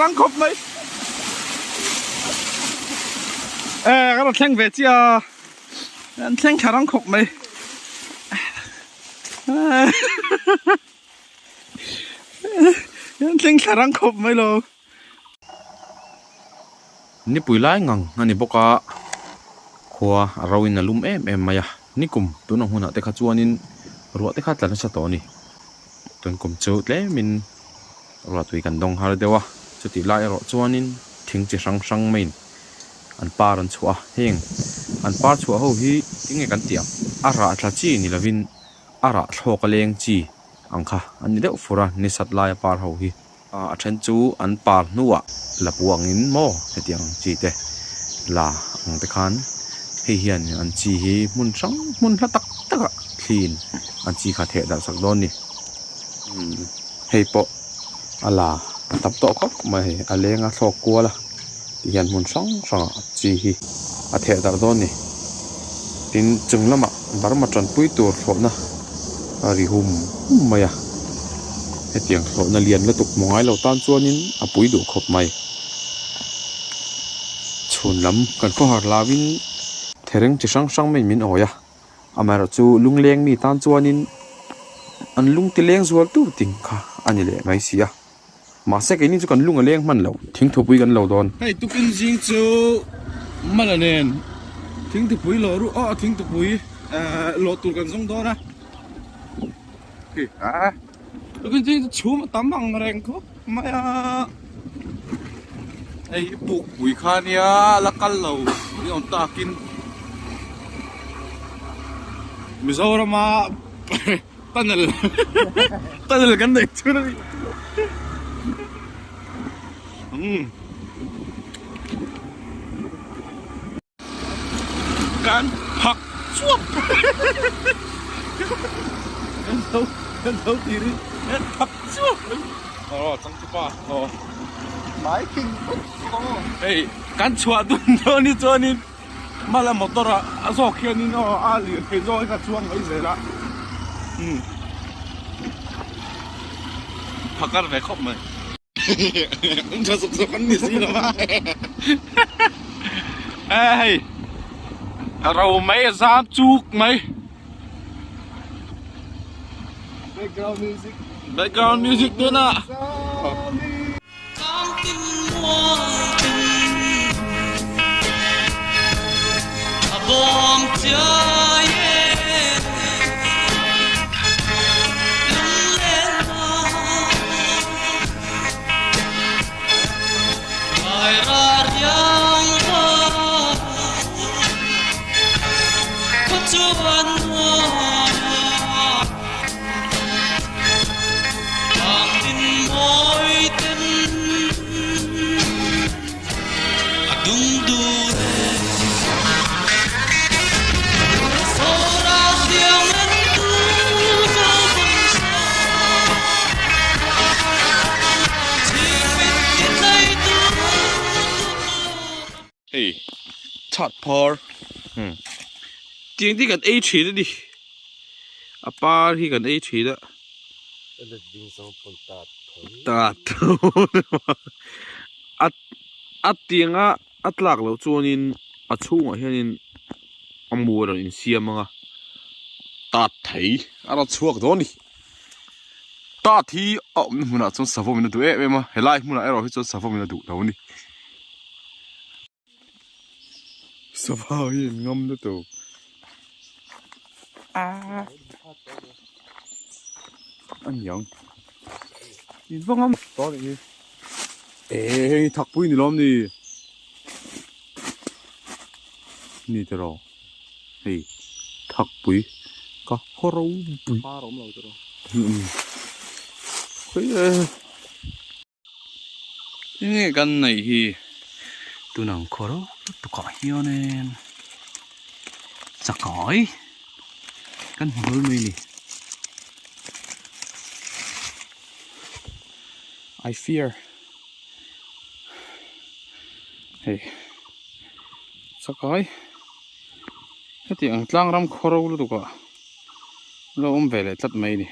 rang khawp mai. E ka rawn thleng ve chiah a, an thleng thla rang khawp mai. An thleng thla rang khawp mai lo. Nipui lai ngang a ni bawk a, khua a ro in a lum em em mai a, nikum tuna hunah te kha chuanin ruah te kha tla nasa tawh a ni. Tun kum chu tlemin ruah tui kan dawng har deuh a, chutih lai erawh chuanin thing chi hrang hrang maiin an par an chhuah a, heng an par chhuah ho hi tinge kan tih ang? A rah tla chi ni lovin a rah thlawk a leng chi ang kha a ni deuh fur a, ni sat laia par ho hi. A then chu an par hnuah la puangin maw hetiang chi te la ang te khan hei hian an chi hi hmun hrang hmun hla tak takah thliin an chi kha theh darh sak dawn a ni. Hei pawh a la a tam tawh khawp mai hei a leng a thlawk kual a tihian hmun hrang hrangah chi hi a theh darh dawn a ni. Tin chung lamah Burma tanpui tur thlawhna a ri hum hum mai a, hetiang thlawhna lian lutuk hmu ngai lo tan chuanin a pui duh khawp mai. Chhun lam kan khawhar hlauhin thereng chi hrang hrang maiin min awi a, amaherawhchu lungleng mi tan chuanin an lung ti leng zual tu ting kha a ni leh mai si a. Mahse keini chu kan lung a leng hman lo, thingthupui kan lo dawn. Hei tukin zing chu Mala nen thingthupui lawh ru aw thingthupui lawh tur kan zawng dawn a. Tukin zing chu chhum a tam ang reng khawp mai a. Hei hi pukpui kha nia la kal lo ni awm takin Mizorama Tunnel tunnel kan neih chhun a ni umm kan phak chuap kan tho kan tho tir hi kan phak chuap aw changtupa aw mai thing hei kan chhuah dun dawn hi chuanin. Hmala motor ah a zawk hianin aw a lirthei zawk hi ka chuang mai zel a umm phakar ve khawp mai an tha zawk zawk an ni si lo a e hei a ro mai a zam chuk mai background music background music tuna. Hei chhat phar tiang te kan ei thin a ni a par hi kan ei thin a ta a a tianga a tlak loh chuanin a chhungah hianin a mu a rawn insiam ang a tat thei a rawn chhuak dawn a ni tat hi a awmna hmunah chuan savawm in a duh em em a helai hmunah erawh hi chuan savawm in a duh lo a ni. Sava hi an ngam na tawp a niang in va ngam ta nih hi eh heng hi thakpui ni lawm ni ni tiraw hei thakpui ka khaw ropui khawi e. Enge kan neih hi tunang khaw ro lutuk ah hianin chakai kan hmu hlawl mai a ni I fear hei chakai heti ang tlang ram khaw ro lutuk ah lo awm ve leh tlat mai a ni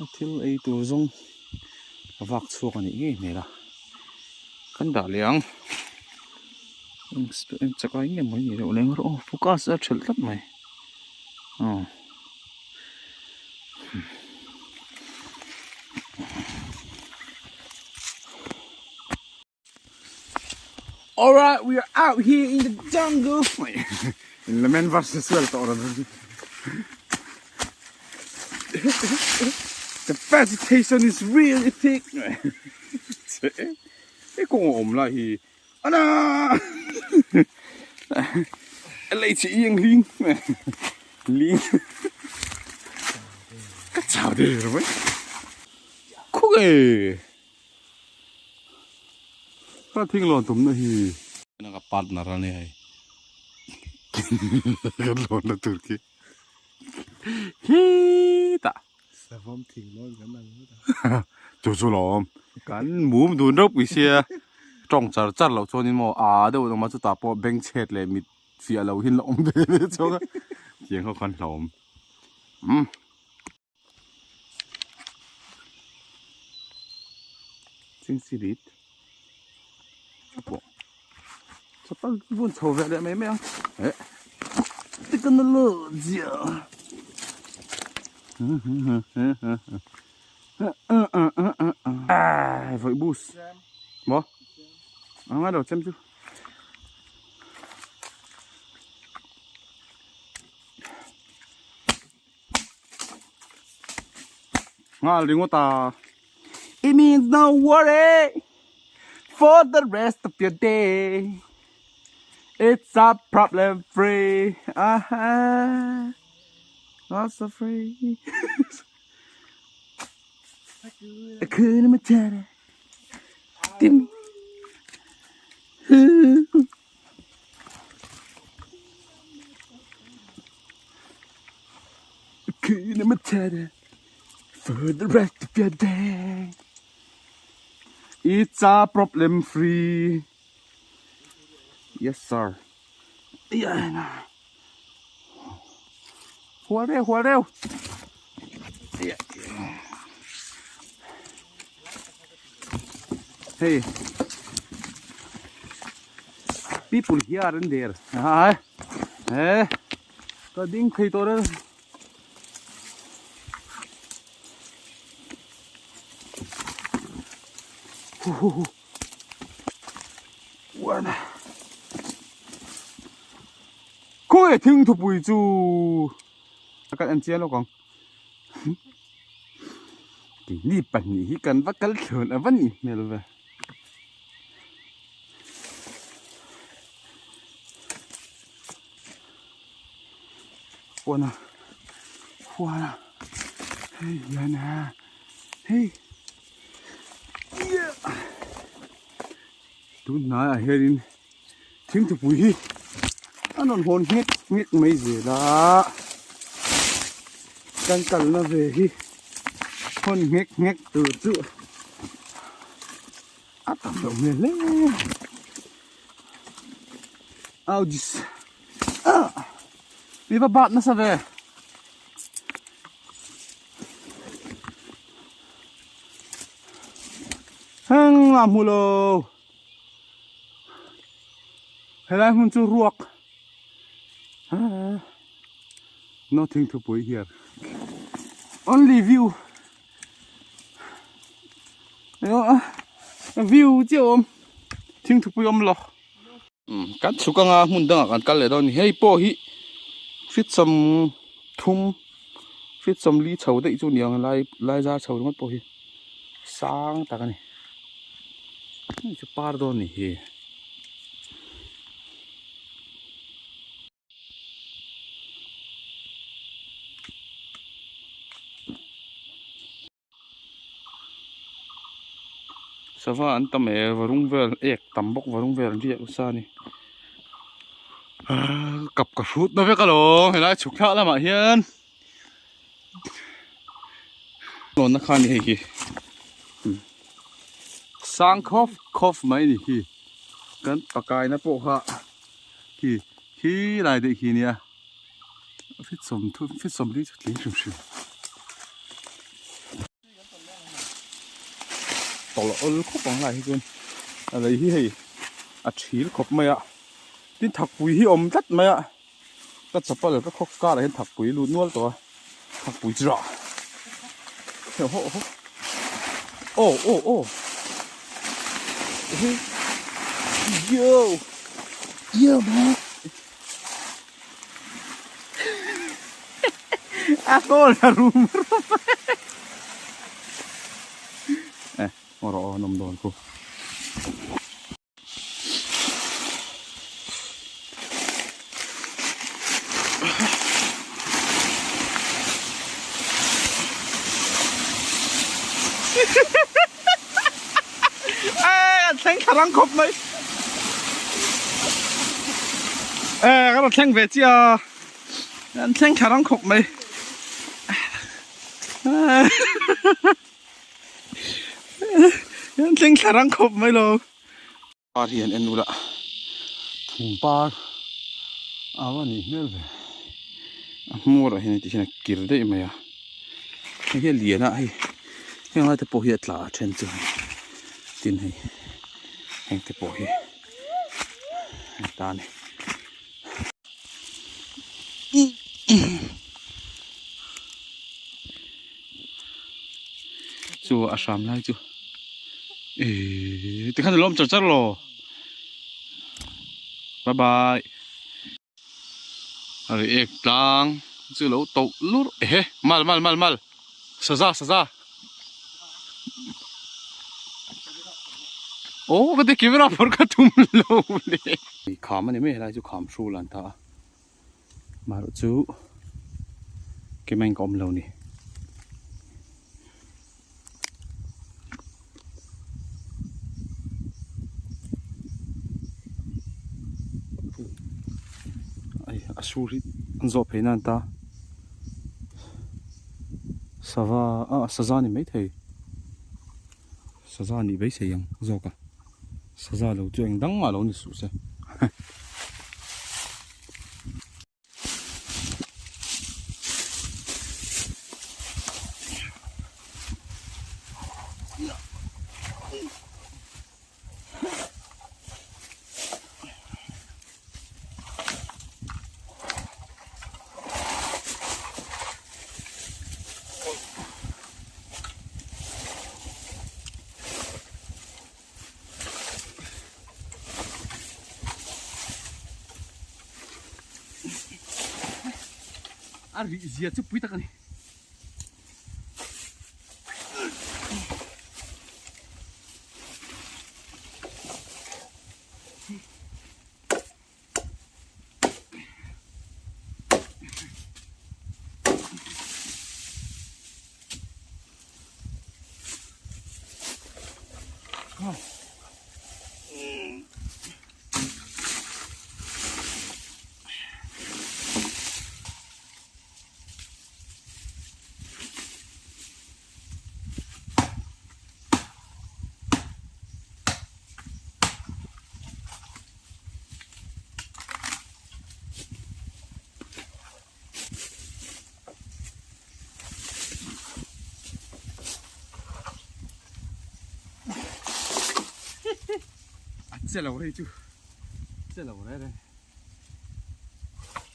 a thil ei tur zawng. A vak chhuak a nih ngei hmel a. Kan dah leh ang. Eng chakai nge maw ni deuh leng rawh aw focus a thelh tlat mai aw. Alright, we are out here in the jungle. In the man versus well tawh rawh. The vegetation is really thick. He kawng a awm lai hi ana a lei chi iang hling ling ka chau der mai khuk e ka thing lawn tumna hi ka partner a ni hei kan lawn na tur khi Khitah Savawm thing lawn kan ang ngawt a. Chu chu lawm. Kan mum dun ropui sia tawng char char loh chuanin maw aa deuh ang a chutah pawh beng chhet leh mit fiah lo hian la awm ve ve chuang a tiang ho khan hlawm. Umm. Chingchi rit chupawh chapal vun chho ve leh mai mai ang eh technology ai vawih bus maw a ngai lo chem chu. Nghal ringawt a. It means no worry for the rest of your day. It's a problem free. Aha. Not so free. Hakuna Matata. Tim. Hakuna Matata for the rest of your day. It's a problem free. Yes, sir. Yeah. Hual reu, hual reu. Yeah. Hey. People here and there. Hai. Eh. Ka ding thei tawh reng. Hu hu hu. Uana. Khawi thing thupui chu kan en chiang lawk ang. Keini pahnih hi kan va kal thlun a va nih hmel ve. Huana huana hei hian a hei tun hnaiah hianin thingthupui hi an rawn hawn nghek nghek mai zel a kan kalna ve hi hawn nghek nghek tur chu a tam loh hmel hle. Audis ah mi va bat nasa ve heng a hmu lo helai hmun chu ruak nothing to put here only view view chiah awm thing thupui awm lo Kan chhuk anga hmun dangah kan kal leh dawn a ni. Hei pawh hi feet 30 feet 40 chho daih chu a ni ang lai lai zar chho ringawt pawh hi sang tak a ni. Hei chu par dawn a ni hi. Sava an tam e varung vel ek tam bawk varung vel an riak nasa a ni kap ka hrut na vek alawm helai chhuk thlak lamah hian lawnna kha a ni hei hi sang khawp khawp mai a ni hi kan pakaina pawh kha khi khi lai daih khi nia. Fit 30 fit 40 chu tling hrim hrim. Tawlh awl khawp ang lai hi chuan. A lei hi hei a thil khawp mai a tin thakpui hi awm tlat mai a ka chapal ka khawk karah hian thakpui lut nual tawh a thakpui chu rah aw aw aw aw yo yo man a hnawl na rum rum eh aw rawh aw an awm dawn khu. An thleng thla rang khawp mai e ka rawn thleng ve chiah a an thleng thla rang khawp mai an thleng thla rang khawp mai lo par hi an en ula thing par a va nih hmel ve a hmur ah hian ti hian a kir daih mai a hei hi a lian a hei heng lai te pawh hi a tla a then chu hei tin hei heng te pawh hi hei ta a ni. Chu a hram lai chu ehh tikhan a lawm char char lo bye bye. A ri ek tlang chu lo toh lur ehe mal mal mal mal saza saza aw ka ti camera phawrh ka tum lo le kham a ni mai helai chu kham hrul an ta a maherawh chu keimah in ka awm lo ni. A sur hi an zawh phei nan ta sava ah saza ni maithei saza nih beisei ang zawk a saza lo chu eng dang mah lo ni suh se. A rih zia chu pui tak a ni. A che lo rei chu che lo rei rei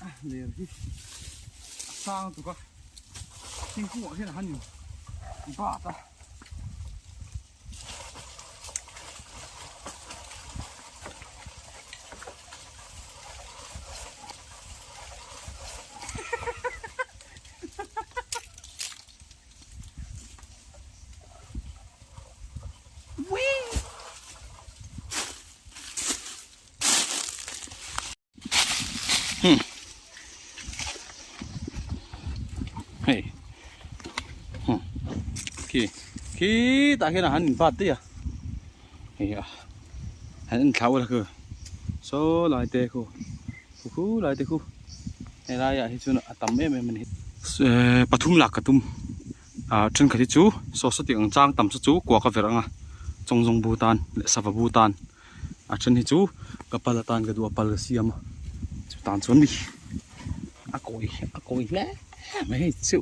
a ler hi a sang tuk a thingkung ah hian a han in bat a. Hei khi khi tah khian a han in bat daih a hei a han en thlau ula khu saw lai te khu khu khu lai te khu helai ah hi chuan a tam em em a ni pathum lak ka tum ah thenkhat hi chu saw saw tih ang chang tam saw chu kua ka verh ang a chawngzawng bu tan leh sava bu tan. A then hi chu ka pal atan ka duh a pal ka siam a chu tan chuan ni a kawi a kawi hle mai hei chu.